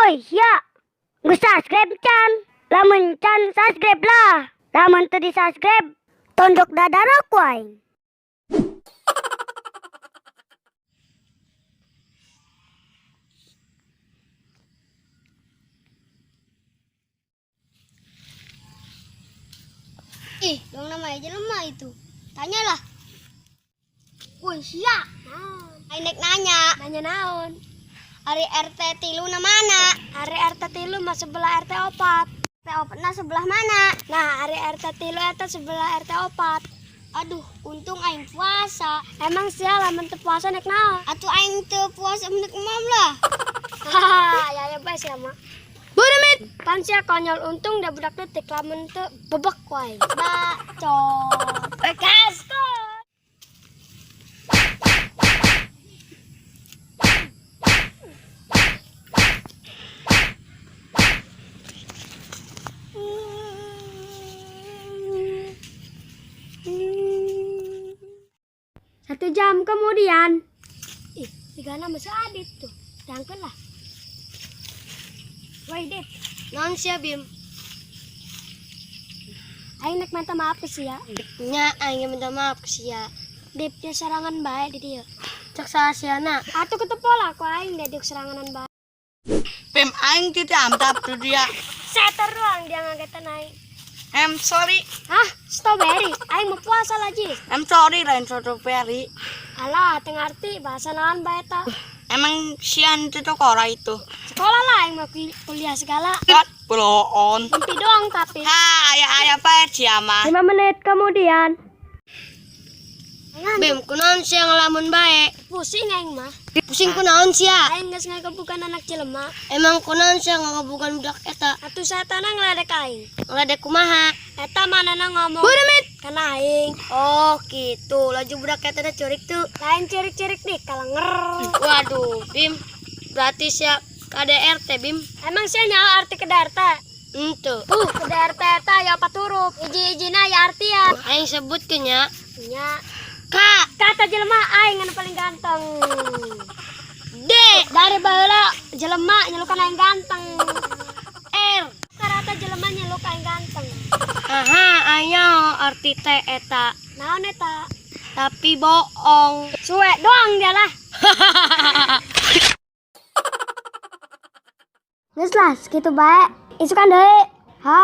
Woi, sia. Geus subscribe can? Lamun can, subscribe lah. Lamun teu di subscribe, tonjok dadana ku aing. Ih, dong namanya jelema itu. Tanyalah. Woi, sia. Aing nek nanya. Nanya naon? Ari RT 3 na mana? Ari RT 3 mah sebelah RT 4. RT 4 na sebelah mana? Nah, ari RT 3 eta sebelah RT 4. Aduh, untung aing puasa. Emang sia lamun teu puasa nek naon? Atuh aing teu puasa mendek emam lah. Hahaha, ya ya bae sia mah. Buremit, pan sia konyol, untung da budak leutik, lamun teu bebek ku aing. Bacot. Gaskon. Satu jam kemudian. Ih, tiga masih Adit tuh. Dangkeun lah. Woi, Dit. Naon sia, Bim? Aing nek minta maaf ke sia. Nya aing minta maaf ke sia. Dip, dia serangan bae di dia. Cek salah siana. Atuh ketepol lah ku aing dia di seranganan bae. Bim, aing tidak amtap tuh dia. Seter doang dia ngagetan aing. I'm sorry. Hah, strawberry. Aing mau puasa lagi. I'm sorry, lain strawberry. Alah, teu ngarti bahasa naon bae ta. Emang sian itu sekolah itu. Sekolah lah aing mau kuliah segala. Kan bloon. Mimpi doang tapi. Ha, ayah-ayah bae sia mah. 5 menit kemudian. Bim, kunaon sia ngelamun bae? Pusing aing mah. Pusing kunaon sia? Aing geus ngagebukan anak jelema. Emang kunaon sia ngagebukan budak eta? Atuh satana ngeledek aing. Ngeledek kumaha? Eta manana ngomong. Buremit. Kana aing. Oh, gitu. Laju budak eta teh curik tuh. Lain cirik-cirik nih kalenger. Waduh, Bim. Berarti sia KDRT, Bim. Emang sia nyaho arti KDRT? Ente. KDRT eta ya opat huruf. Hiji-hijina ya arti ya. Aing sebutkeun nya. Nya. K. Kata jelema aing anu paling ganteng. D. Dari baheula jelema nyelukan aing ganteng. R. Rata jelema nyeluk aing ganteng. Aha, ayo arti T eta. Naon eta? Tapi bohong. Suwe doang dia lah. Geus lah, segitu bae. Isukan deui. Ha.